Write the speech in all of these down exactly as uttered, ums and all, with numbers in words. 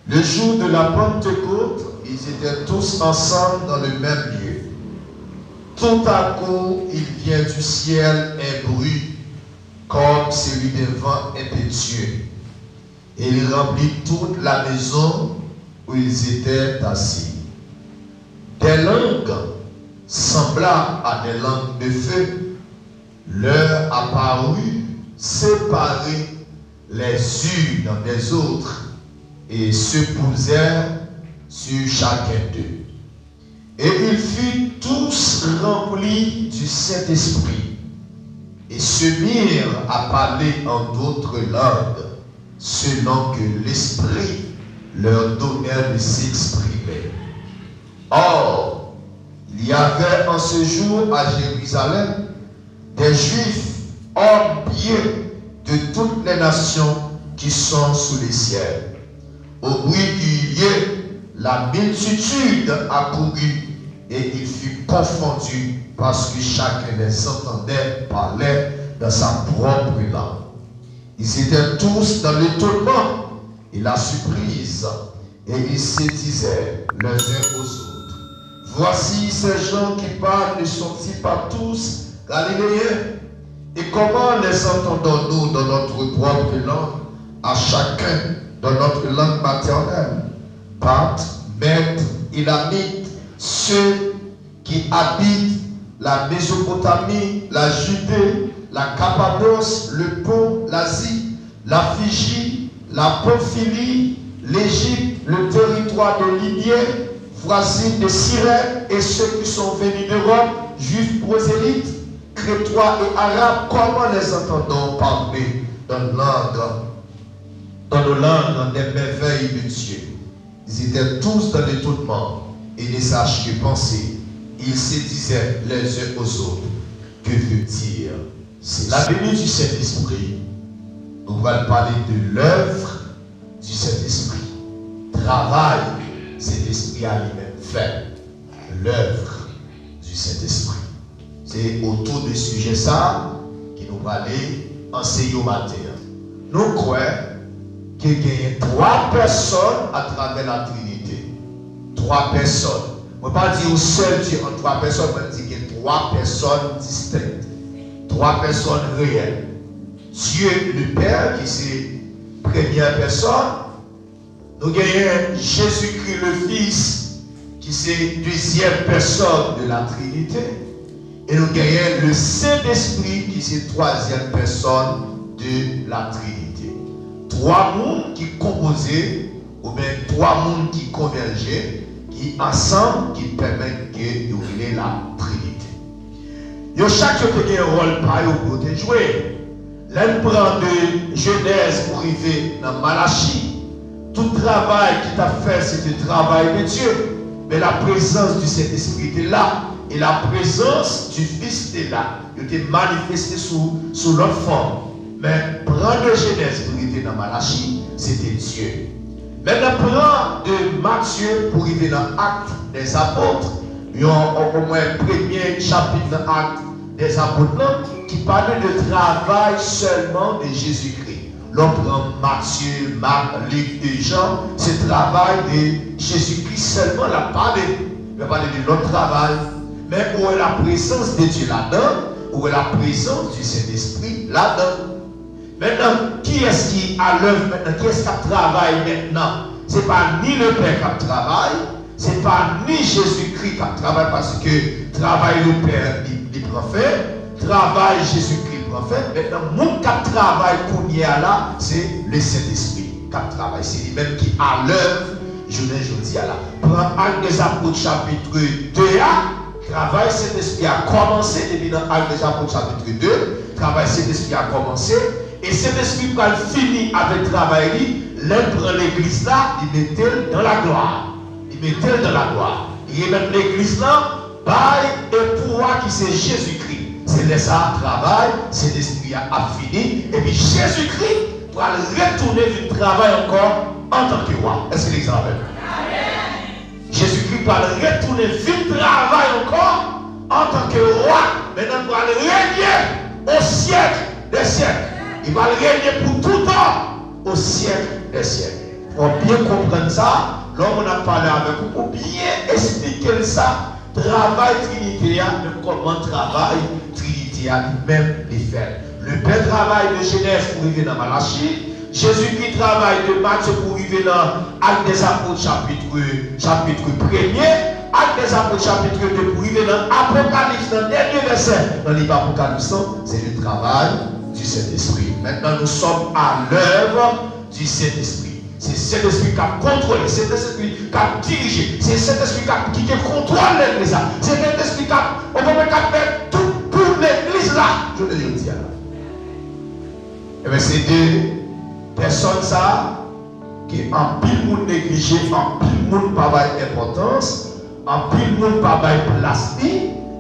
Le jour de la Pentecôte, ils étaient tous ensemble dans le même lieu. Tout à coup, il vient du ciel un bruit comme celui d'un vent impétueux, et il remplit toute la maison où ils étaient assis. Des langues semblables à des langues de feu leur apparurent séparées les unes des autres et se posèrent sur chacun d'eux. Et ils furent tous remplis du Saint-Esprit et se mirent à parler en d'autres langues, selon que l'Esprit leur donnait de s'exprimer. Or, il y avait en ce jour à Jérusalem des Juifs, hommes pieux de toutes les nations qui sont sous le ciel. Au bruit du lieu, la multitude accourut et ils furent confondus parce que chacun les entendait parler dans sa propre langue. Ils étaient tous dans l'étonnement et la surprise, et ils se disaient les uns aux autres, voici, ces gens qui parlent, ne sont-ils pas tous Galiléens? Et comment les entendons-nous dans notre propre langue, à chacun dans notre langue maternelle? Parthes, Mèdes, Élamites, ceux qui habitent la Mésopotamie, la Judée, la Cappadoce, le Pont, l'Asie, la Phrygie, la Pamphylie, l'Égypte, le territoire de Libye, voisine de Cyrène, et ceux qui sont venus d'Europe, Juifs prosélytes, Crétois et Arabes, comment les entendons parler dans langue, dans nos langues des merveilles de Dieu? Ils étaient tous dans l'étonnement et ne sachent que penser. Ils se disaient les uns aux autres, que veut dire ceci? La venue du Saint-Esprit, nou pral pale de lèv du Saint-Esprit. Travay Sentespri a li menm fè. Lèv du Saint-Esprit. Se otou de sijè sa a ke nou prale anseye w maten an. Nou kwè ke genyen twa pèsòn atravè la Trinite. Twa pèsòn. Mwen pa di yon sèl Dye an twa pèsòn, mwen di gen twa pèsòn distenkte. Twa pèsòn reyèl. Dye le Pè, ki se premyè pèsòn, nou genyen Jezikri le Fis, ki se dezyèm pèsòn de la Trinite, e nou genyen le Sentespri, ki se twazyèm pèsòn de la Trinite. Twa moun ki konpoze, oubyen twa moun ki konvèje, ki ansanm, ki pèmèt ke yo rele la Trinite. Yo chak yo te gen wòl pa yo pou yo te jwe. Lè n pran de Jenèz pou rive nan Malachi, tout travay ki t ap fè, se te travay de Dye. Men la prezans di Sentespri te la, e la prezans di Fis te la. Yo te manifeste sou, sou lòt fòm. Men pran de Jenèz pou rive nan Malachi, se te Dye. Men nan pran de Matye pou rive nan Actes des Apôtres, yon, omwen premye chapit nan Actes des Apôtres lan, ki pale de travay sèlman de Jezikri. Lè w pran Matye, Mak, Lik e Jan, se travay de Jezikri sèlman l ap pale. Li pa pale de lòt travay. Men ou wè la prezans de Dye ladan, ou wè la prezans du Sentespri ladan. Mentnan, kiyès ki alèv mentnan? Kiyès k ap travay mentnan? Se pa ni Lepè k ap travay, se pa ni Jezikri k ap travay, paske travay Lepè li, li pran fen, travay Jezikri pran fen. Mentnan, moun k ap travay kounye a la, se Lesentespri k ap travay. Se li menm ki alèv jounen jodi a la. Pran Actes des Apôtres chapit de a, travay Sentespri a kòmanse depi nan Actes des Apôtres chapit de, travay Sentespri a kòmanse, e Sentespri pral fini avèk travay li lè l pran legliz la, li mete l dans la gloire. Li mete l dans la gloire. Li remèt legliz la bay epou a ki se Jezikri. Se lè sa a travay Sentespri a ap fini, epi Jezikri pral retounen vin travay ankò antanke wa. Èske legliz la avè m? Jezikri pral retounen vin travay ankò antanke wa. Mentnan, l pral renye au siècle des siècles. Li pral renye pou toutan, au siècle des siècles. Fò w byen konprann sa, lè yon moun ap pale avèk ou, pou w byen esplike l sa, travay Trinite a, men kòman travay Trinite a li menm li fèt. Le Pè travay de Jenèz pou rive nan Malachi, Jezikri travay de Matye pou rive nan Actes des Apôtres chapit, chapit premye, Actes des Apôtres chapit de pou rive nan Apokalips, nan dènye vèsè nan liv Apokalips lan, se le travay du Saint-Esprit. Maintenant, nous sommes à l'œuvre du Saint-Esprit. Se Sentespri k ap kontwole, se Sentespri k ap dirije, se Sentespri k ap, ki gen kontwòl legliz la, se Sentespri k ap, ou konprann, k ap fè tout pou legliz la jounen jodi a. Ebyen, se de pèsòn sa a ke anpil moun neglije, anpil moun pa bay enpòtans, anpil moun pa bay plas li.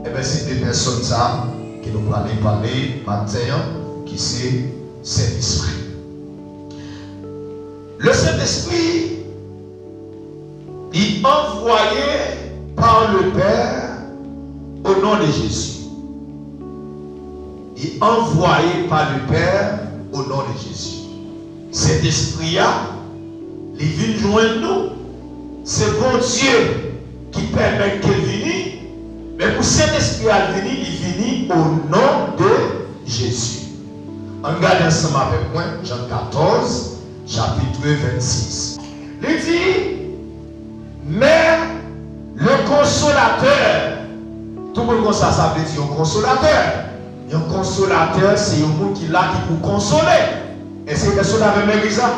Ebyen, se de pèsòn sa a ke nou prale pale maten an, ki se Sentespri. Le Saint-Esprit, il est envoyé par le Père au nom de Jésus. Il est envoyé par le Père au nom de Jésus. Sentespri a, li vin jwenn nou. Se Bondye ki pèmèt ke l vini, men pou Sentespri a vini, li vini o non de Jezi. Ann gade ansanm avèk mwen Jan katòz, chapit vennsis. Li di, men le Konsolatè, tout moun konn sa sa vle di, yon konsolatè. Yon konsolatè, se yon moun ki la, ki pou konsole. Èske, èske w avè m, legliz la?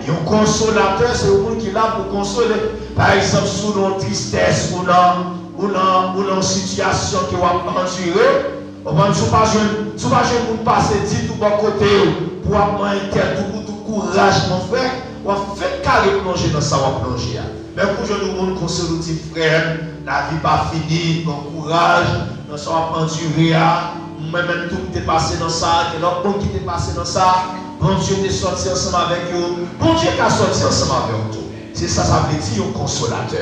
Yon konsolatè, se yon moun ki la pou konsole. Pa egzanp, si w nan yon tristès, ou nan, ou nan, ou nan yon sitiyasyon ke w ap andire, ou konprann, si w pa jwenn, si w pa jwenn moun pase ditou bò kote w pou w ap manyen tèt ou, pou tout kouraj, mon frè, w ap fèk kare plonje nan sa w ap plonje a. Men kou jwenn yon moun konsole w, di, frè m, lavi pa fini, pran kouraj nan sa w ap andire a. Mwen menm tou, m te pase nan sa, gen lòt moun ki te pase nan sa. Bondye te sòti ansanm avèk yo. Bondye ka sòti ansanm avè w tou. Se sa sa vle di, yon konsolatè.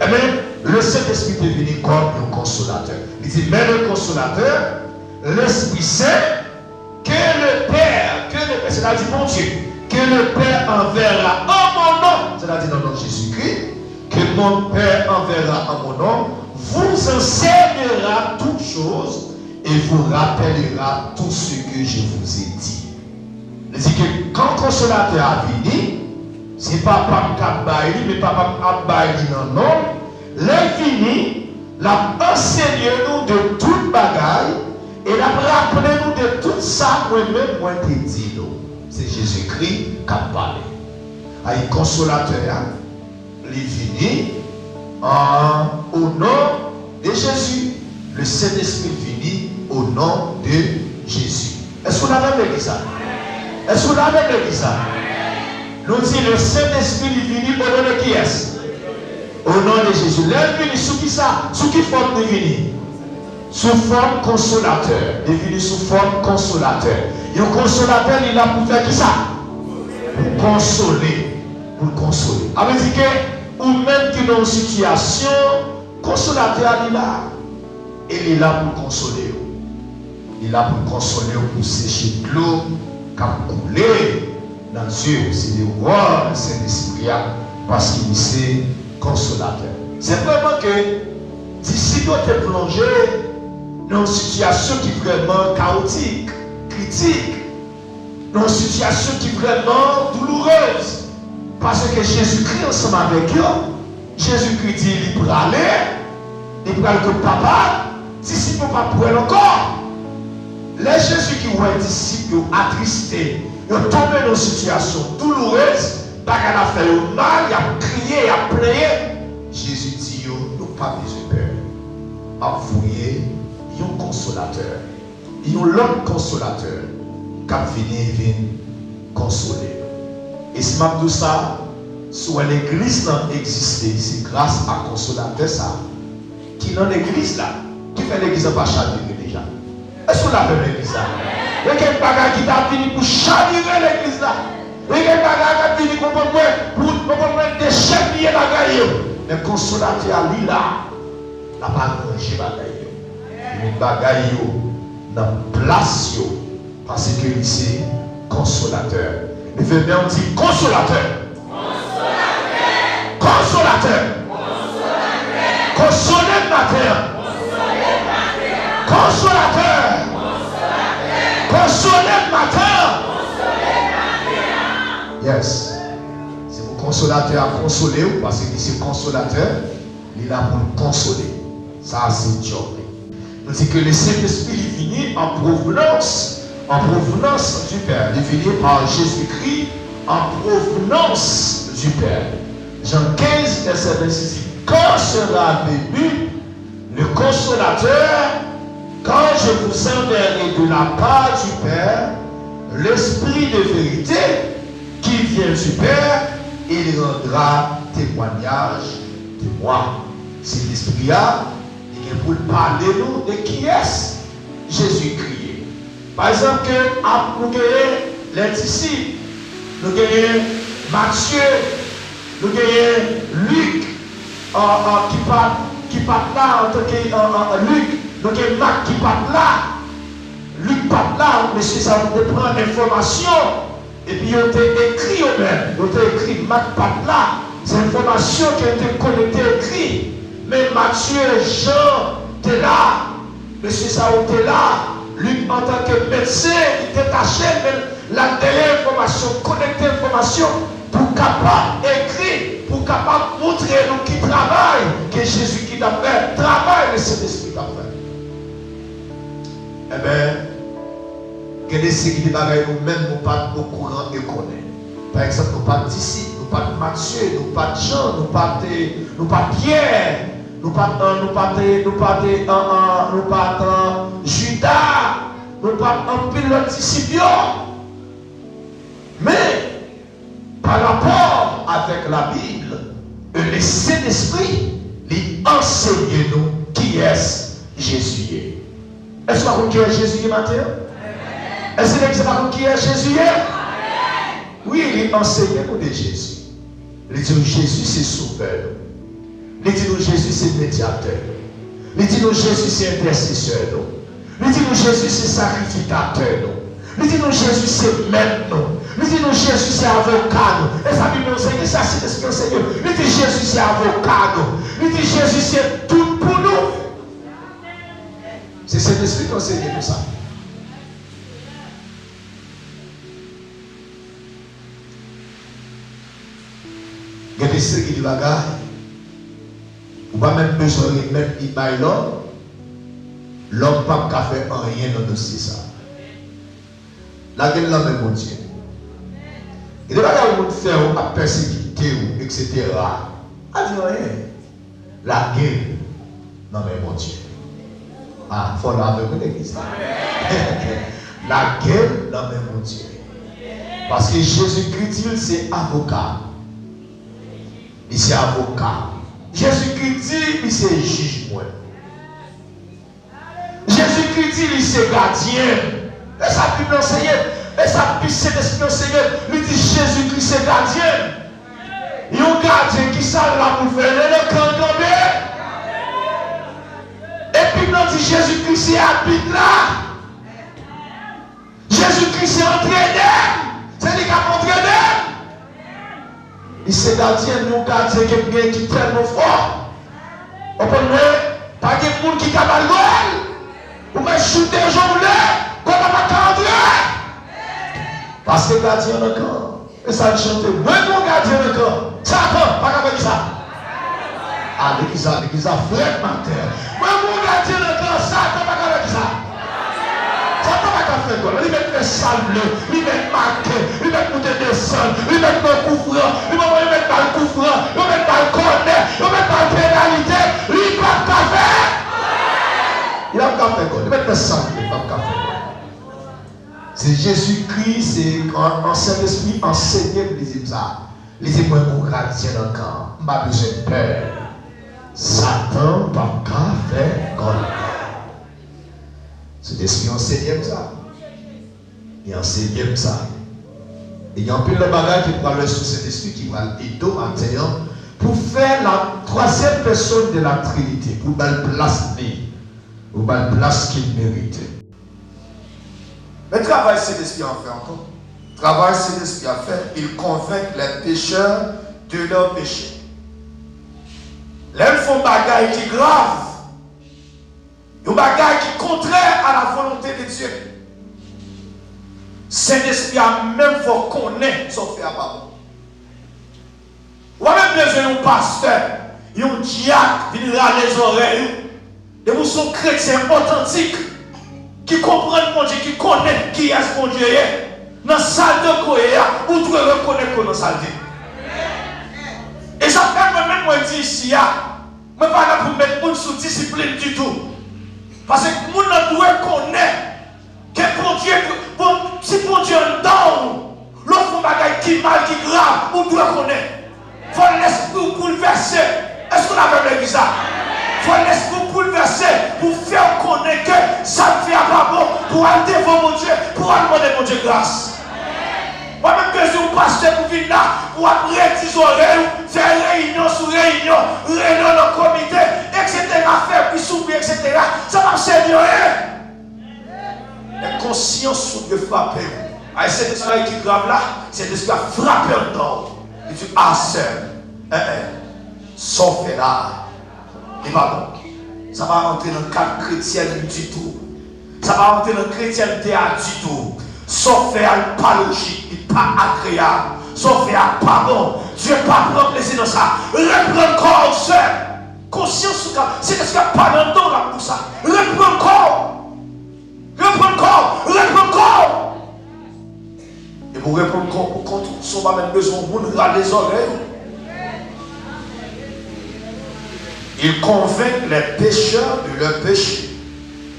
Ebyen, le Sentespri te vini kòm yon konsolatè. Li di, men le Konsolatè, Lespri Sen, que le Père, que le Père, c'est-à-dire Bondye, que le Père enverra en mon nom, c'est-à-dire dans le nom de Jésus-Christ, que mon Père enverra en mon nom, vous enseignera toutes choses et vous rappellera tout ce que je vous ai dit. Li di ke kan Konsolatè a vini, se Papa m k ap bay li, men Papa m ap bay li nan non m. Lè l vini, l ap ansenye nou de tout bagay, e l ap raple nou de tout sa mwen menm mwen te di nou. Se Jezikri k ap pale. Ay, Konsolatè a, li vini, an, o non de Jezi. Le Sentespri vini o non de Jezi. Èske w la menm legliz la? Èske w la menm legliz la? Nou di le Sentespri li vini o non de kiyès? O non de Jezi. Lè l vini sou kisa? Sou ki fòm li vini? Sou fòm konsolatè. Li vini sou fòm konsolatè. Yon konsolatè, li la pou fè kisa? Pou konsole. Pou l konsole. A vle di ke ou menm ki nan yon sitiyasyon, konsolatè a li la. E li la pou l konsole w. Li la pou l konsole w, pou seche dlo k ap koule nan zye w. Se le wòl Sentespri a, paske li se konsolatè. Se vrèman ke disip yo te plonje nan yon sitiyasyon ki vrèman kawotik, kritik, nan yon sitiyasyon ki vrèman doulourez. Paske Jezikri ansanm avèk yo, Jezikri di li prale, li pral kot Papa l, disip yo p ap wè l ankò. Lè Jezikri wè disip yo atriste, yo tonbe nan yon sitiyasyon doulourez, bagay la fè yo mal, y ap kriye, y ap plenyen, Jezi di yo, nou pa bezwen pè. M ap voye yon konsolatè. Yon lòt konsolatè k ap vini vin konsole nou. E si m ap di w sa, si w wè legliz lan egziste, se gras a konsolatè sa a ki nan legliz la, ki fè legliz lan pa chavire deja. Èske w la avè m, legliz la? Gen kèk bagay ki t ap vini pou chavire legliz la. Gen kèk bagay k ap vini, konprann mwen, pou, konprann mwen, dechèpiye bagay yo. Men konsolatè a, li la. L ap aranje bagay yo. Li met bagay yo nan plas yo. Paske li se konsolatè. Leve men w, di, konsolatè. Konsole m maten an. Konsolatè. Konsole m maten an. Yes. Se pou konsolatè a konsole w, paske li se konsolatè, li la pou l konsole. Sa se djòb li. Nou di ke le Sentespri li vini an pwovnans, an pwovnans du Père. Li vini par Jésus-Christ en provenance du Père. Jean quinze, verset vingt-six dit, quand sera venu le consolateur, quand je vous enverrai de la part du Père, l'Esprit de vérité, qui vient du Père, il rendra témoignage de moi. Se Lespri a, li gen pou l pale nou de kiyès Jezikri ye. Pa egzanp, ke ap, nou genyen lèdisip, nou genyen Matye, nou genyen Lik, an, an, ki pa t, ki pa t la antanke, an, an, Lik, nou gen Mak ki pa t la. Lik pa t la, mesye sa yo te pran enfòmasyon, epi yo te ekri yo menm. Yo te ekri, Mak pa t la. Se enfòmasyon ke yo te kolekte, ekri. Men Matye, Jan te la. Mesye sa yo te la. Lik, antanke medsen, li detache l, men l al dèyè enfòmasyon, kolekte enfòmasyon pou kapab ekri, pou kapab montre nou ki travay ke Jezikri t ap fè, travay ke Sentespri t ap fè. Enben, gen de seri de bagay nou menm nou pa t okouran e konnen. Pa egzanp, nou pa t disip, nou pa t Matye, nou pa t Jan, nou pa t, nou pa t Pyè, nou pa t, nou pa t, nou pa t, nou pa t, Jida, nou pa t anpil lòt disip yo. Men, pa rapò avèk Labib, e le Sentespri, li ansenye nou kiyès Jezi ye. Èske w pa konn kiyès Jezi ye maten an? Èske legliz la pa konn kiyès Jezi ye? Wi, li ansenye nou de Jezi. Li di nou Jezi se sovè nou. Li di nou Jezi se medyatè nou. Li di nou Jezi se entèsesè nou. Li di nou Jezi se sakrifikatè nou. Li di nou Jezi se mèt nou. Li di nou Jezi se avoka nou. E sa Bib la ansenye, sa Sentespri ansenye. Li di Jezi se avoka nou. Li di Jezi se tout pou nou. Se Sentespri ki ansenye nou sa. Gen de seri de bagay ou pa menm bezwen remèt li bay lòm. Lòm p ap ka fè anyen nan dosye sa. Lage l nan men Bondye. Gen de bagay moun fè w, ap pèsekite w, etsetera. Pa di anyen. Lage l nan men Bondye. A, fò lave wi legliz la. Lage l nan men Bondye. Paske Jezikri di l se avoka. Li se avoka. Jezikri di li se jij mwen. Jezikri di li se gadyen m. E sa Bib la ansenye m. E sa Sentespri ansenye m. Li di Jezikri se gadyen m. Yon gadyen, kisa l la pou l fè? L nan kan kanpe. E Bib la di Jezikri se abit la. Jezikri se antrenè m. Se li k ap antrene m. Li se gadyen m, yon gadyen ke m gen ki tèlman fò. Konprann mwen, pa gen moun ki ka ba l gòl. Ou mèt choute jan w vle, gòl la pa ka antre. Paske gadyen an nan kan. E sa l chante, mwen gon gadyen nan kan. Satan pa ka fè kisa? A, legliz la, legliz la frèt maten. Mwen gon gadyen nan kan, Satan pa ka fè kisa? Satan pa ka fè gòl. Li mèt fè sa l vle. Li mèt make. Li mèt moute desann. Li mèt pran koufran. Li mèt, yo mèt ba l koufran. Yo mèt ba l kònè. Yo mèt ba l penalite. Li p ap ka fè. Li p ap ka fè gòl. Li mèt fè sa l vle. Li p ap ka fè gòl. Se Jezikri, se an, an Sentespri ansenye m, li di m sa. Li di mwen gon gadyen nan kan an. M pa bezwen pè. Satan p ap ka fè gòl. Sentespri ansenye m sa. Li ansenye m sa. E gen anpil lòt bagay ke m pral wè sou Sentespri ki pral ede w maten an pou fè la twazyèm pèsòn de la Trinite, pou ba l plas li, pou ba l plas ke l merite. Men travay Sentespri a fè ankò. Travay Sentespri a fè, il convainc les pécheurs de leur péché. Lè l fè yon bagay ki grav, yon bagay ki kontrè a la volonte de Dye, Sentespri a menm fè w konnen sa w fè a pa bon. Ou pa menm bezwen yon pastè, yon dyak vin rale zòrèy ou. Depi w se yon kretyen otantik, ki konprann Bondye, ki konnen kiyès Bondye ye, nan salte ke w ye a, ou dwe rekonèt ke w nan salte. E sa fè mwen menm, mwen di isi a, mwen pa la pou m met moun sou disiplin ditou. Paske moun nan dwe konnen ke Bondye, bon, si Bondye anndan w, lè w fè yon bagay ki mal, ki grav, ou dwe konnen. Fò lespri w boulvèse. Èske w la avè m legliz la? Fò lespri w boulvèse pou fè w konnen ke sa w fè a pa bon, pou w al devan Bondye, pou w al mande Bondye gras. Mwen menm bezwen yon pastè pou vin la, pou ap redi zòrèy ou, fè reyinyon sou reyinyon, reyinyon nan komite, etsetera, fè bri sou bri, etsetera. Sa p ap sèvi anyen. Men konsyans ou dwe frape w. Ay, se de sa ki grav la, se de sa frape anndan w. Li di, a sè, en, en, sa w fè la, li pa bon. Sa pa rantre nan kad kretyèn ditou. Sa pa rantre nan kretyènte a ditou. Sa w fè a, li pa lojik, li pa agreyab. Sa w fè a pa bon. Dye pa pran plezi nan sa. Reprann kò w, sè. Konsyans ou ka, se deske pa nan don l ap pou sa. Reprann kò w. Reprann kò w. Reprann kò w. E pou reprann kò w pou kont ou, si w pa menm bezwen yon moun rale zòrèy ou. Il convainc les pécheurs de leur péché.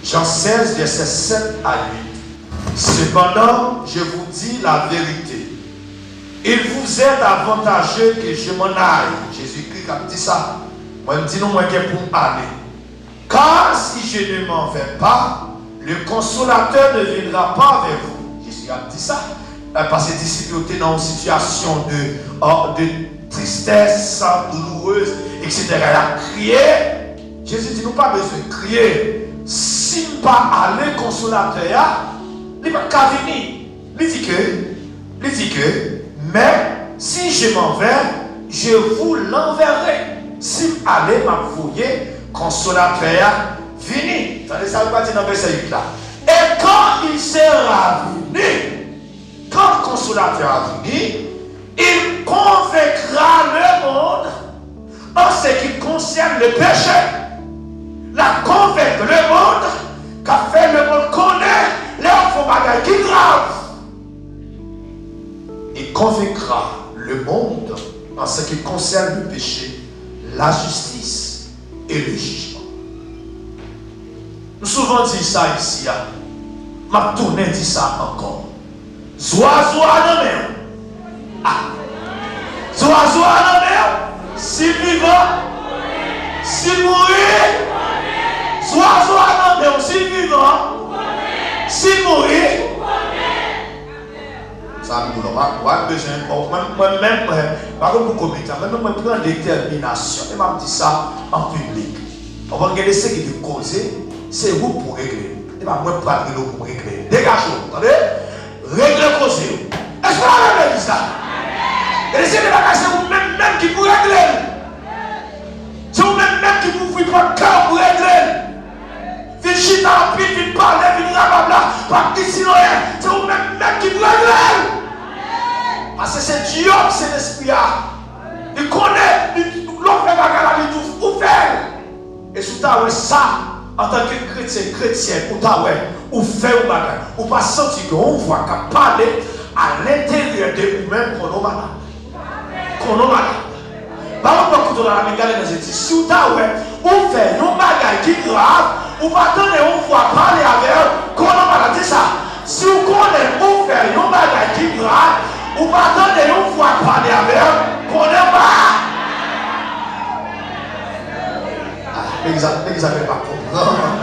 Jean seize, versets sept à huit. Cependant, je vous dis la vérité. Il vous est avantageux que je m'en aille. Jésus-Christ k ap di sa. Mwen, m di nou, mwen gen pou m ale. Car si je ne m'en vais pas, le Consolateur ne viendra pas vers vous. Jezi ap di sa. Eh, paske disip yo te nan yon sitiyasyon de, eh, de tristès, doulourèz, etsetera. Y ap kriye. Jezi di, nou pa bezwen kriye. Si m pa ale, Konsolatè a, li pa ka vini. Li di ke, li di ke, mais si je m'en vais, je vous l'enverrai. Si m ale, m ap voye Konsolatè a vini. Tande sa l va di nan vèsè uit la. Et quand il sera venu, quand Consolateur a vini, il convaincra le monde en ce qui concerne le péché. L ap konvenk lemonn, k ap fè lemonn konnen lè yo fè yon bagay ki grav. Il convaincra le monde en ce qui concerne le péché, la justice et le jugement. M souvan di sa isi a, m ap tounen di sa ankò. Zwazo a nan men w. Ah. Zwazo a nan men w. Si l vivan, si l mouri. Zwazo a nan men w. Si l vivan, si l mouri. Sa m di w la, w ap, w ap bezwen, bon, mwen, mwen menm, mwen, pa konn pou konbyen tan, mwen menm, mwen pran detèminasyon, e m ap di sa an piblik. Ou konprann, gen de seri de koze, se ou k pou regle l. E pa mwen k pral regle w pou m regle l. Degaje w, tande? Regle koze yo. Èske w la menm legliz la? Gen de seri de bagay, se ou menm menm ki pou regle l. Se ou menm menm ki pou ouvri pòt kè w pou regle l. Vin chita anpil, vin pale, vin rablabla, p ap itil anyen. Se ou menm menm ki pou regle l. Paske se dyòb, se lespri a. Li konnen, li, lè w fè bagay la, li di w fè l. E si w ta wè sa, antanke kretyen, kretyèn, ou ta wè, ou fè yon bagay, ou pa santi gen yon vwa k ap pale a lenteryè de ou menm, konnen w malad. Konnen w malad. Pa konn bò kote w la, men gade nan je di, si w ta wè, ou fè yon bagay ki grav, ou pa tande yon vwa pale avè w, konnen w malad. Di sa, si w konnen ou fè yon bagay ki grav, ou pa tande yon vwa pale avè w, konnen w malad. Ah, legliz la, legliz la genlè pa konprann.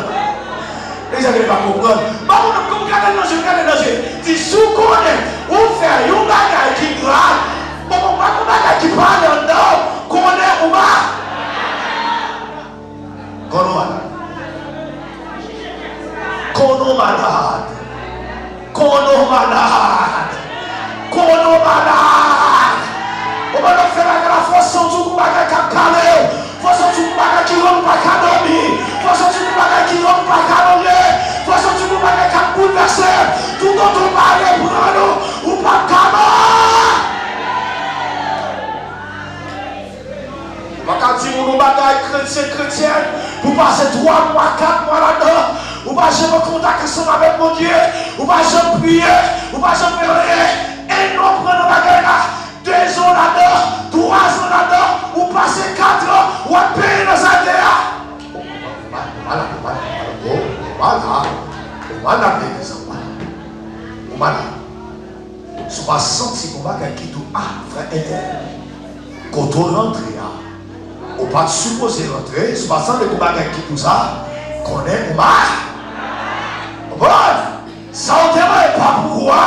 Legliz la genlè pa konprann. Ba moun nan, gade nan je, gade nan je. Di, si w konnen ou fè yon bagay ki grav, bon, bon, pa yon bagay ki pale anndan w, konnen ou malad. Konnen w malad. Konnen w malad. Konnen w malad. Konnen w malad. Ou pa nan fè bagay. Fò w santi w gon bagay k ap kale w. Fò w santi w gon bagay ki rann ou pa ka dòmi. Fò w santi w gon bagay ki rann ou pa ka manje. Fò w santi w gon bagay k ap boulvèse w. Toutotan w pa reprann ou, ou p ap ka mò. Ou pa ka di moun yon bagay, kretyen, kretyèn, pou pase twa mwa, kat mwa ladan. Ou pa janm an kontak ansanm avèk Bondye. Ou pa janm priye. Ou pa janm fè anyen. E non, pran nan bagay la. De zon ladan, twa zon ladan, ou pase kat an, w ap benyen nan sa de a. Ou malad, ou malad, ou malad, ou malad, ou malad, legliz an, ou malad. Ou malad. Si w pa santi gon bagay ki di w, a, frè entèl, kote w rantre a, ou pa t sipoze rantre, si w pa santi gon bagay ki di w sa, konnen ou malad. Konprann? Sa w te mande pa pou ou a,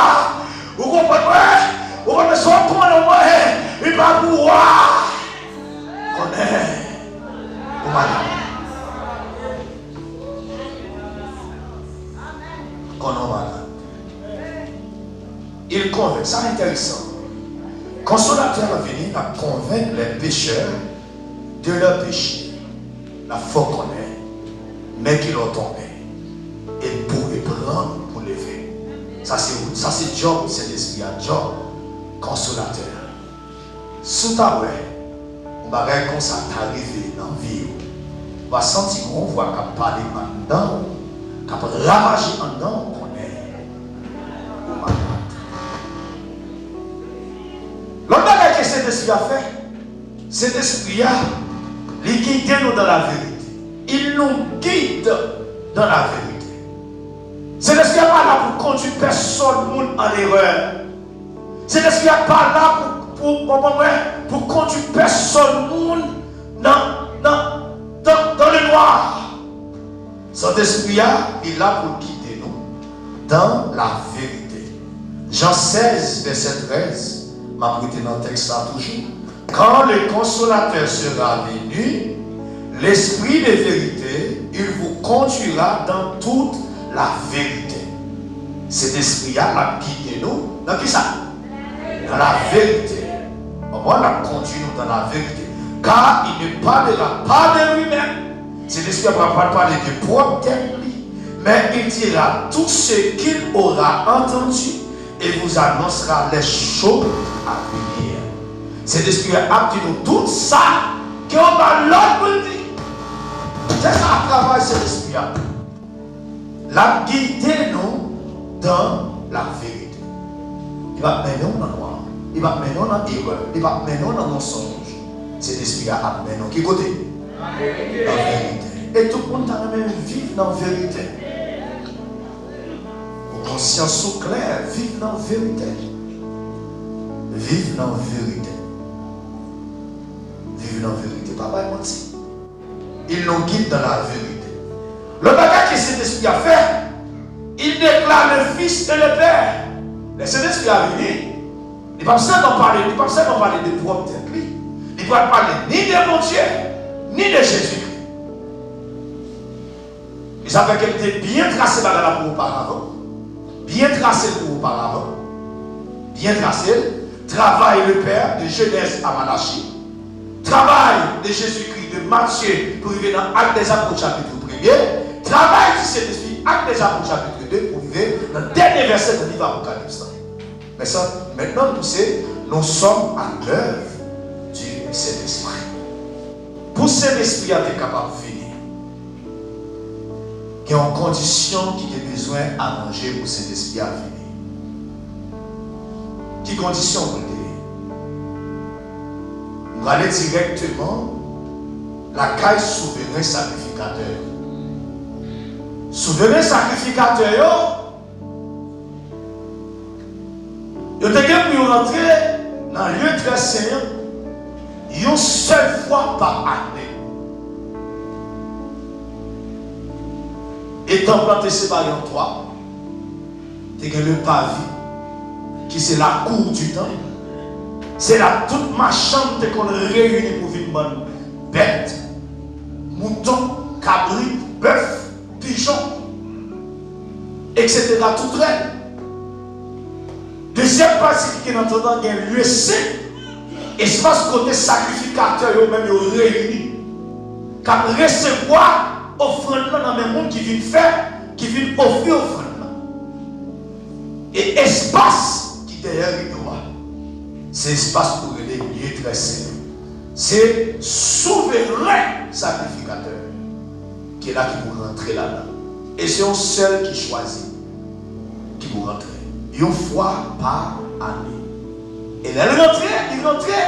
ou konprann mwen? Ou konn sa w konnen w mande, li pa pou ou a. Konnen ou malad. Konnen w malad. Il convainc. Sa enteresan. Konsolatè a vini, l ap konvenk les pécheurs de leur péché. L ap fè w konnen men kilè w tonbe e pou e pran pou leve. Sa se, sa se djòb Sentespri a, djòb konsolatè a. Si w ta wè yon bagay konsa ta rive nan vi w, w a santi yon vwa k ap pale anndan w, k ap ravaje anndan w, konnen ou malad. Lòt bagay ke Sentespri a fè, Sentespri a, li gide nou dans la vérité. Il nous guide dans la vérité. Sentespri a pa la pou kondui pèsòn moun an erè. Sentespri a pa la pou, pou, pou, pou, pou kondui pèsòn moun nan, nan, dans, dans le noir. Sentespri a, li la pou l gide nou dans la vérité. Jan sèz, vèsè trèz, m ap rete nan tèks la toujou. Quand le Consolateur sera venu, l'Esprit de vérité, il vous conduira dans toute la vérité. Sentespri a, l ap gide nou nan kisa? Dans la vérité. Konprann? L ap kondui nou dans la vérité. Car il ne parlera pas de lui-même. Sentespri a pa pral pale de pwòp tèt li, mais il dira tout ce qu'il aura entendu et vous annoncera les choses à venir. Sentespri a ap di nou tout sa ke w ba l lòd pou l di. Se sa travay Sentespri a. L ap gide nou dans la vérité. Li p ap mennen w nan nwa. Li p ap mennen w nan erè. Li p ap mennen w nan mansonj. Sentespri a ap mennen w ki kote? Nan verite. E tout moun ta renmen viv nan verite. Pou konsyans ou klè, viv nan verite. Viv nan verite. Viv nan verite. Pa bay manti. Il nous guide dans la vérité. Lòt bagay ke Sentespri a fè, il déclare le Fils et le Père. Lè Sentespri a vini, li p ap sèlman pale, li p ap sèlman pale de pwòp tèt li. Li pral pale ni de Bondye, ni de Jezikri. E sa fè ke m te byen trase bagay la pou oparavan. Byen trase l pou oparavan. Byen trase l. Travay le Père de Genèse à Malachie. Travay de Jezikri de Matye pou rive nan Actes des Apôtres chapit premye. Travay di Sentespri Actes des Apôtres chapit de pou rive nan dènye vèsè nan liv Apokalips la. Men sa, mentnan nou se, nous sommes à l'œuvre du Saint-Esprit. Pou Sentespri a te kapab vini, gen yon kondisyon ki te bezwen aranje pou Sentespri a vini. Ki kondisyon pou l te ye? M prale dirèkteman lakay souveren sakrifikatè yo. Souveren sakrifikatè yo, yo te gen pou yo rantre nan lye trè sen an yon sèl fwa pa ane. E tanp lan te separe an twa. Te gen le parvis, ki se la cour du temple. Se la tout machann te konn reyini pou vin vann bèt, mouton, kabrit, bèf, pijon, etsetera, tout rèl. Dezyèm pati ki gen nan tanp lan, gen lye sen. Espas kote sakrifikatè yo menm yo reyini, k ap resevwa ofrann nan nan men moun ki vin fè, ki vin ofri ofrann nan. E espas ki dèyè rido a, se espas nou rele lye trè sen an. Se souveren sakrifikatè ki la ki pou rantre ladan. E se yon sèl ki chwazi ki pou rantre. Yon fwa pa ane. E lè l rantre, li rantre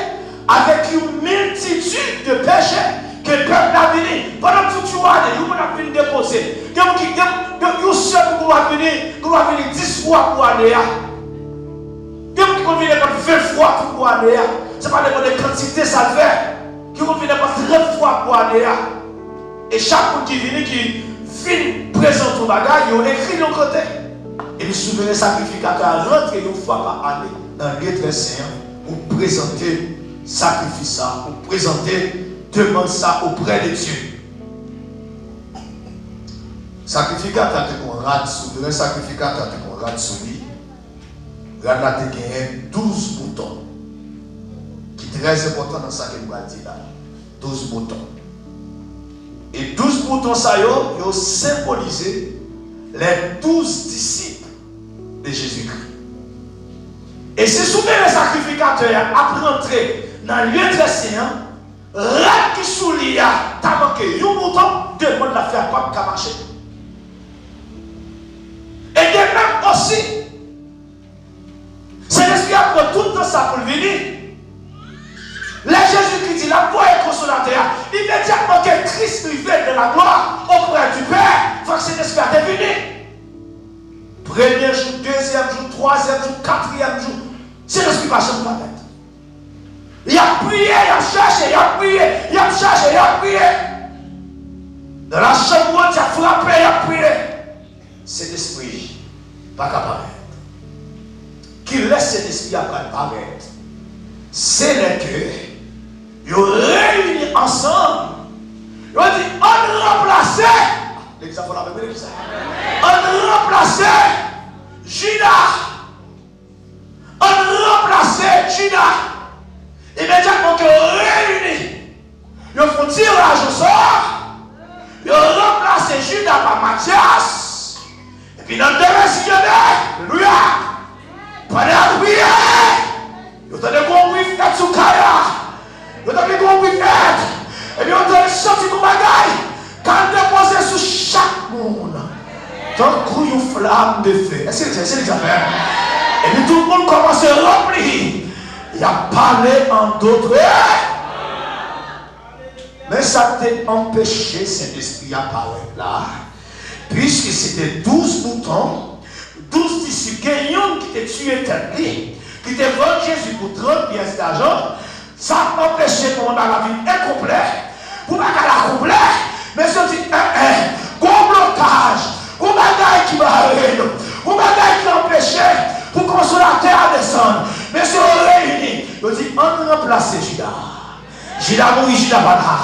avèk yon miltitid de peche ke pèp la vini. Pandan tout yon ane, yon moun ap vin depoze. Gen moun ki, gen, gen yon sèl moun ki ap vini, ki ap vini dis fwa pou ane a. Gen moun ki konn vin nenpòt ven fwa pou, pou ane a. Se pa depann de kantite sa l fè. Ki konn vin nenpòt trant fwa pou ane a. E chak moun ki vini, ki vin prezante yon bagay, yo ekri l yon kote. Epi souveren sakrifikatè a rantre yon fwa pa ane nan lye trè sen an pou prezante sakrifis sa, pou prezante demann sa oprè de Dye. Sakrifikatè a te gen yon rad, souveren sakrifikatè a te gen yon rad sou li. Rad la te genyen douz bouton, ki trè enpòtan nan sa ke m pral di la. Douz bouton. E douz bouton sa yo, yo senbolize les douze disciples de Jésus-Christ. E si souveren sakrifikatè a ap rantre nan lye trè sen an, rad ki sou li a ta manke yon bouton, demann l ap fè a p ap ka mache. E de menm osi, Sentespri a pran tout tan sa pou l vini. Lè Jezikri di l ap voye Konsolatè a, imedyatman ke Kris rive dans la gloire auprès du Père, fòk Sentespri a te vini. Premye jou, dezyèm jou, twazyèm jou, katriyèm jou, Sentespri pa janm parèt. Y ap priye, y ap chèche, y ap priye, y ap chèche, y ap priye. Nan lachanm, Bondye ap frape, y ap priye. Sentespri pa ka parèt. Kilè Sentespri a pral parèt? Se lè ke yo reyini ansanm, yo di, ann ranplase, legliz la fò la menm, legliz la, ann ranplase Jida. Ann ranplase Jida. Imedyatman ke yo reyini, yo fè yon tiraj osò, yo ranplase Jida pa Matyas. Epi nan demen, si Dye vle, alelouya, pandan y ap priye, yo tande gon bri fèt sou kay la. Yo tande gon bri fèt. Epi yo tande santi gon bagay k al depoze sou chak moun tankou yon flam de fe. Èske, èske li sa fè? Epi tout moun kòmanse ranpli. Y ap pale an dòt. Men sa k te anpeche Sentespri a parèt la, piske se te douz bouton, douz disip, gen youn ki te tiye tèt li, ki te vann Jezi pou trant pyès lajan, sa anpeche pou bagay la vin enkonplè. Pou bagay la konplè, mesye di, en, en, gon blokaj, gon bagay ki bare nou, gon bagay ki anpeche pou Konsolatè a desann. Mesye yo reyini, yo di, ann ranplase Jida. Jida mouri, Jida pa la.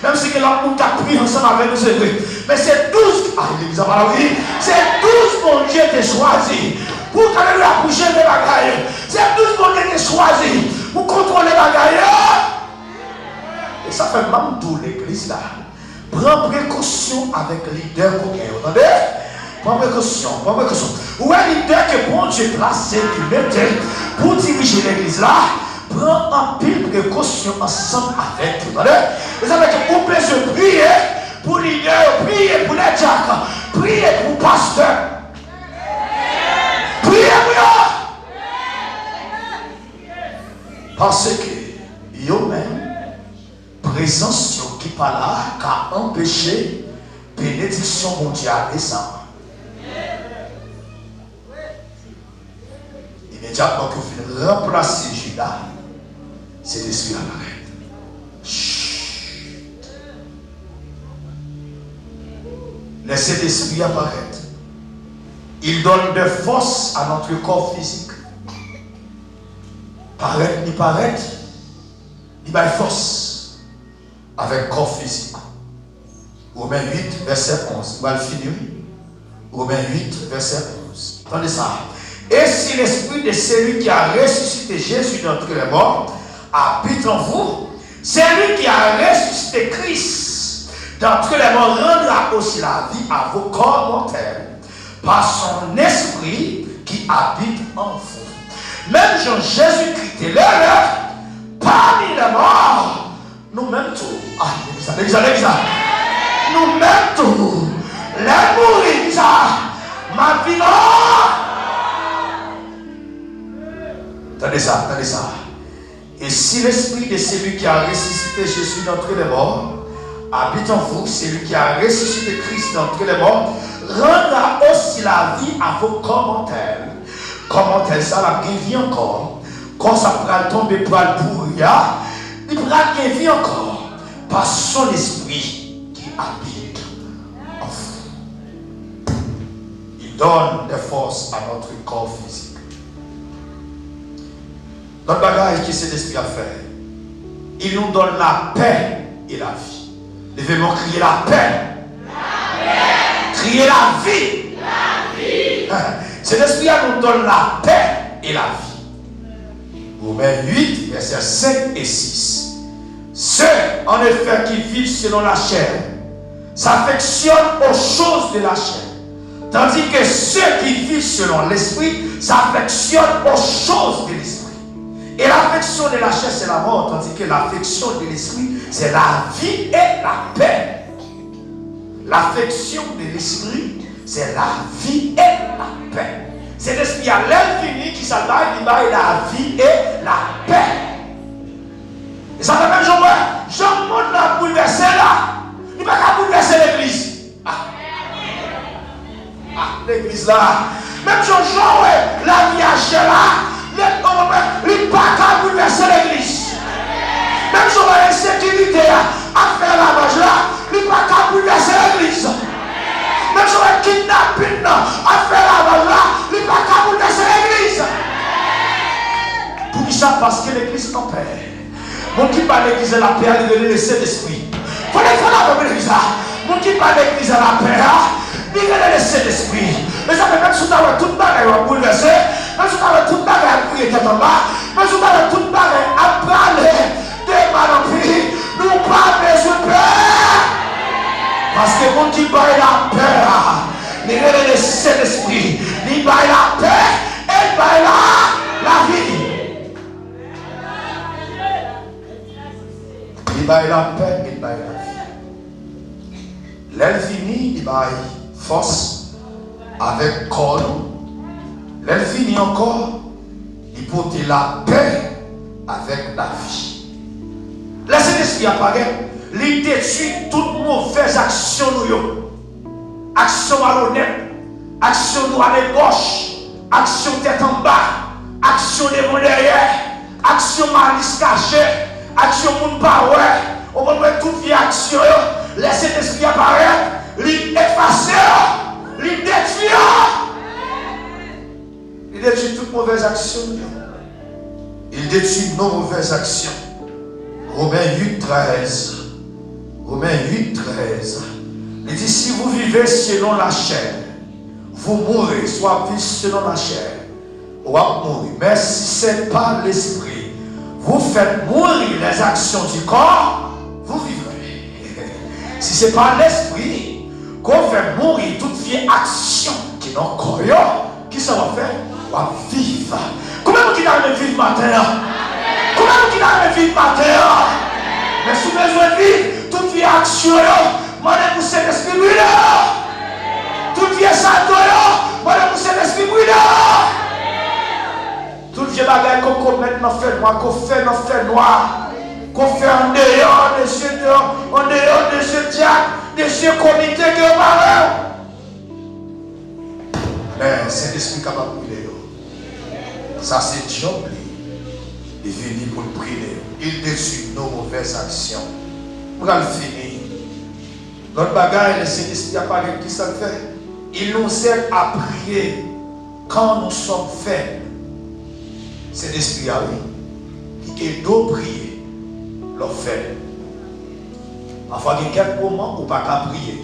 Menm si gen lòt moun k ap priye ansanm avè nou, se vre. Men se douz, ah, legliz la pa la, wi. Se douz Bondye te chwazi pou, alelouya, pou jere bagay. Se douz Bondye te chwazi pou kontwole bagay yo. E sa fè m ap di w, legliz la, pran prekosyon avèk lidè koken yo, tande? Pran prekosyon, pran prekosyon. Ou wè lidè ke Bondye plase, ki mete pou dirije legliz la, pran anpil prekosyon ansanm avèk yo, tande? E sa fè ke ou bezwen priye pou lidè yo, priye pou lè dyak, priye pou pastè. Priye pou yo! Paske yo menm, prezans yo ki pa la ka anpeche benediksyon Bondye a desann. Imedyatman ke w fin ranplase Jida, Sentespri a parèt. Chut. Lè Sentespri a parèt, il donne de force à notre corps physique. Parèt, li parèt, li bay fòs avèk kò fizik. Women uit, vèsè onz. M pral fini, wi. Women uit, vèsè onz. Tande sa. Et si l'esprit de celui qui a ressuscité Jésus d'entre les morts habite en vous. Celui qui a ressuscité Christ d'entre les morts rendra aussi la vie à vos corps mortels par son esprit qui habite en vous. Menm jan Jezikri te leve parmi les morts, nou menm tou. Ah, legliz la, legliz la, legliz la. Nou menm tou. Lè n mouri, ki sa? M ap vivan. Tande sa, tande sa. Et si l'esprit de celui qui a ressuscité Jésus d'entre les morts habite en vous, celui qui a ressuscité Christ d'entre les morts rendra aussi la vie à vos corps mortels. Kò mòtèl sa l ap gen vi ankò. Kò sa pral tonbe, pral pouri a, li pral gen vi ankò pa son espri ki abite an vou. Il donne des forces à notre corps physique. Lòt bagay ke Sentespri ap fè, il nous donne la paix et la vie. Leve men w, kriye lapè. Kriye lavi. Sentespri a nous donne la paix et la vie. Romains huit, versets cinq et six. Ceux, en effet, qui vivent selon la chair s'affectionnent aux choses de la chair, tandis que ceux qui vivent selon l'esprit s'affectionnent aux choses de l'esprit. Et l'affection de la chair, c'est la mort, tandis que l'affection de l'esprit, c'est la vie et la paix. L'affection de l'esprit, c'est la vie et la paix. Sentespri a, lè l vini, ki sa l bay? Li bay lavi e lapè. E sa fè menm jan w wè, jan mond lan ap boulvèse la, li pa ka boulvèse legliz. Ah. Ah, legliz la. Menm jan w wè lavi a chè la, li pa ka boulvèse legliz. Menm jan w wè ensekirite a ap fè ravaj la, li pa ka boulvèse legliz. Menm jan w wè kidnapin nan ap fè ravaj la, li pa ka boulvèse legliz. Poukisa? Paske legliz anpè. Moun ki bay legliz la lapè a, li rele Lesentespri. Fò n fè lapè pou legliz la. Moun ki bay legliz la lapè a, li rele Lesentespri. Mezanmi, menm si w ta wè tout bagay yo ap boulvèse, menm si w ta wè tout bagay ap vire tèt anba, menm si w ta wè tout bagay ap prale de mal an pi, nou pa bezwen pè. Paske moun ki bay lapè a, li rele Lesentespri. Li bay lapè e li bay la, lavi. Li bay lapè, li bay lavi. Lè l vini, li bay fòs avèk kò nou. Lè l vini ankò, li pote lapè avèk lavi. Lè Sentespri a parèt, li detwi tout movèz aksyon nou yo. Aksyon malonèt, aksyon dwat e gòch, aksyon tèt anba, aksyon devan dèyè, aksyon malis kache, aksyon moun pa wè, ou konprann, tout vye aksyon yo, lè Sentespri a parèt, li efase yo, li detwi yo. Li detwi tout movèz aksyon nou yo. Il détruit nos mauvaises actions. Romains huit, treize. Romains huit, treize. Li di, si vous vivez selon la chair, vous mourrez. Si w ap viv selon la chair, w ap mouri. Mais si c'est par l'esprit, vous faites mourir les actions du corps, vous vivrez. Si se pa Lespri ke w fè mouri tout vye aksyon ki nan kò yo, kisa w ap fè? W ap viv. Konbyen moun ki ta renmen viv maten an? Konbyen moun ki ta renmen viv maten an? Men si w bezwen viv, tout vye aksyon yo, mande pou Sentespri brile yo. Tout vye saleté yo, mande pou Sentespri brile yo. Tout vye bagay ke w komèt nan fènwa, ke w fè nan fènwa, ke w fè andeyò de zye, andeyò de zye dyak, de zye komite ke yo pa wè w. Men Sentespri kapab brile yo. Sa se djòb li. Li vini pou l brile yo. Il détruit nos mauvaises actions. M pral fini. Lòt bagay, lè Sentespri a parèt, kisa l fè? Il nous aide à prier quand nous sommes faibles. Sentespri a, wi, li ede w priye lè w fèb. Pafwa gen kèk moman ou pa ka priye.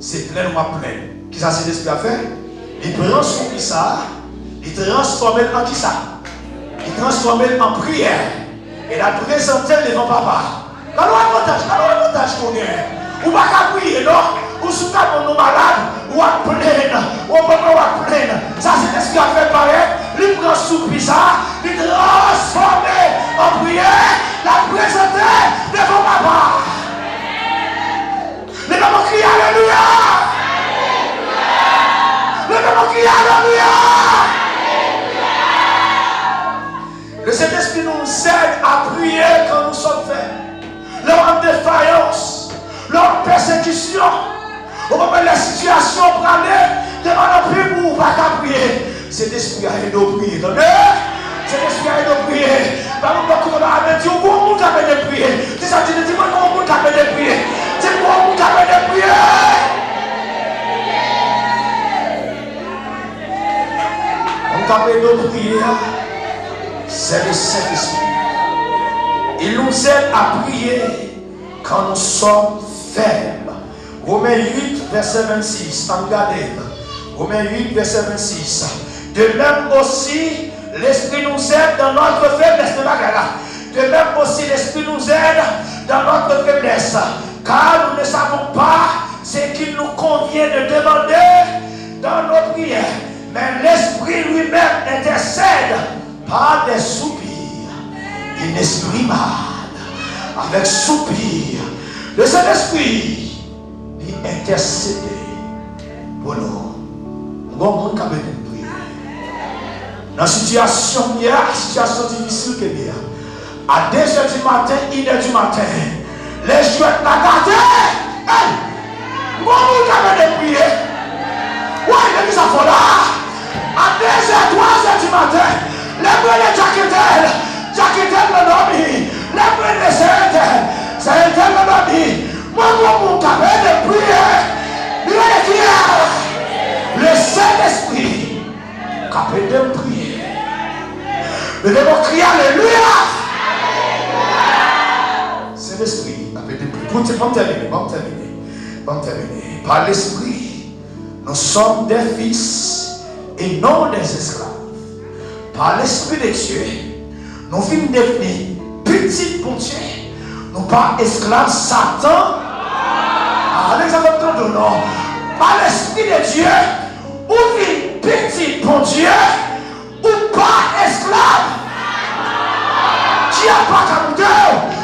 Se plenn w ap plenn. Kisa Sentespri a fè? Li pran soufri sa a, li transfòme l an kisa? Li transfòme l an priyè. E l ap prezante l devan Papa. Gade yon avantaj, gade yon avantaj ke w genyen. Ou pa ka priye, non. Ou sou tablo, nou malad, w ap plenn. Ou papa, w ap plenn. Sa Sentespri a fè parèt, li pran soupi sa, li transfòme an priyè, l ap prezante devan Papa. Leve men w, kriye alelouya! Leve men w, kriye alelouya! Le Saint-Esprit nous aide à prier quand nous sommes faibles. Lè w an defayans, lè w an pèsekisyon, ou konprann, lè sitiyasyon prale devan nan pi pou ou pa ka priye. Sentespri a ede w priye, tande? Sentespri a ede w priye. Pa moun bò kote w la, men di w gon moun k ap ede m priye. Di sa, di, di mwen gon moun k ap ede m priye. Di m gon moun k ap ede m priye. Moun k ap ede w priye a, se le Sentespri. Il nous aide à prier quand nous sommes faibles. Romains huit, verset vingt-six, ann gade l. Romains huit, verset vingt-six. De même aussi, l'Esprit nous aide dans notre faiblesse. Men bagay la. De même aussi, l'Esprit nous aide dans notre faiblesse, car nous ne savons pas ce qu'il nous convient de demander dans nos prières, mais l'Esprit lui-même intercède par des soupirs inexprimables. Avèk soupir, le Sentespri li entèsede pou nou. Gon moun k ap ede m priye. Nan sitiyasyon m ye a, sitiyasyon difisil ke m ye a, a de zè di maten, inè di maten, lè jwèt la gate, hey! Gon moun k ap ede m priye. Woy, men ki sa fò la? A de zè, twa zè di maten, lè m rele Djak Entèl, Djak Entèl nan dòmi. Lè m rele Sè Entèl, Sè Entèl nan dòmi. Mwen, gon moun k ap ede m priye. Li rele kiyès? Le Sentespri k ap ede m priye. Leve men w, kriye alelouya! Sentespri ap ede m priye. Pou ti, ban m tèmine, ban m tèmine. Ban m tèmine. Par l'Esprit, nous sommes des fils et non des esclaves. Par l'Esprit de Dieu, nou vin devni pitit Bondye. Nou pa esklav Satan. Ah, nèg sa fè m tande w, non. Pa Lespri de Dye, ou vin pitit Bondye. Ou pa esklav. Dyab pa ka boute w.